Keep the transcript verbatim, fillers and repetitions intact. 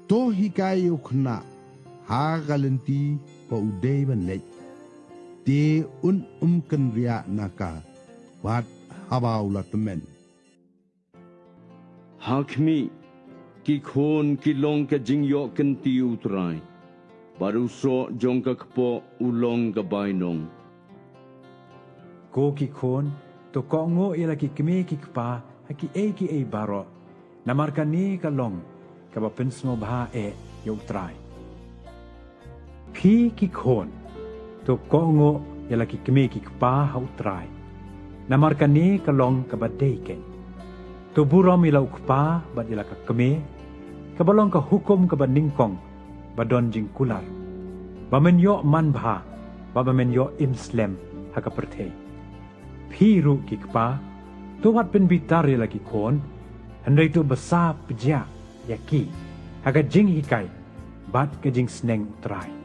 To hikai ïa u khynnah ha ka lynti ba u dei ban leit, te un ym kynriah na ka bad haba u la tymmen. Ha khmih, ki khun ki long ka jingïoh kynti U Trai, bad u soh jong ka kpoh u long ka bainong. Ko ki khun, to kohnguh ïa la ki kmie ki kpa ha kiei kiei baroh, namar kane ka long kaba pynsngewbha eh ïa U Trai. Phi ki khun, to kohnguh ïa la ki kmie ki kpa ha U Trai, namar kane ka long kaba dei keiñ. To burom ïa la u kpa bad ïa la ka kmie, kaba long ka hukum kaba nyngkong ba don jingkular, ba men ïoh manbha bad ba men ïoh im slem ha ka pyrthei. Phi ruh ki kpa, to wat pynbitar ïa la ki khun, hynrei to bsa pjah ïa ki ha ka jinghikai bad ka jingsneng U Trai.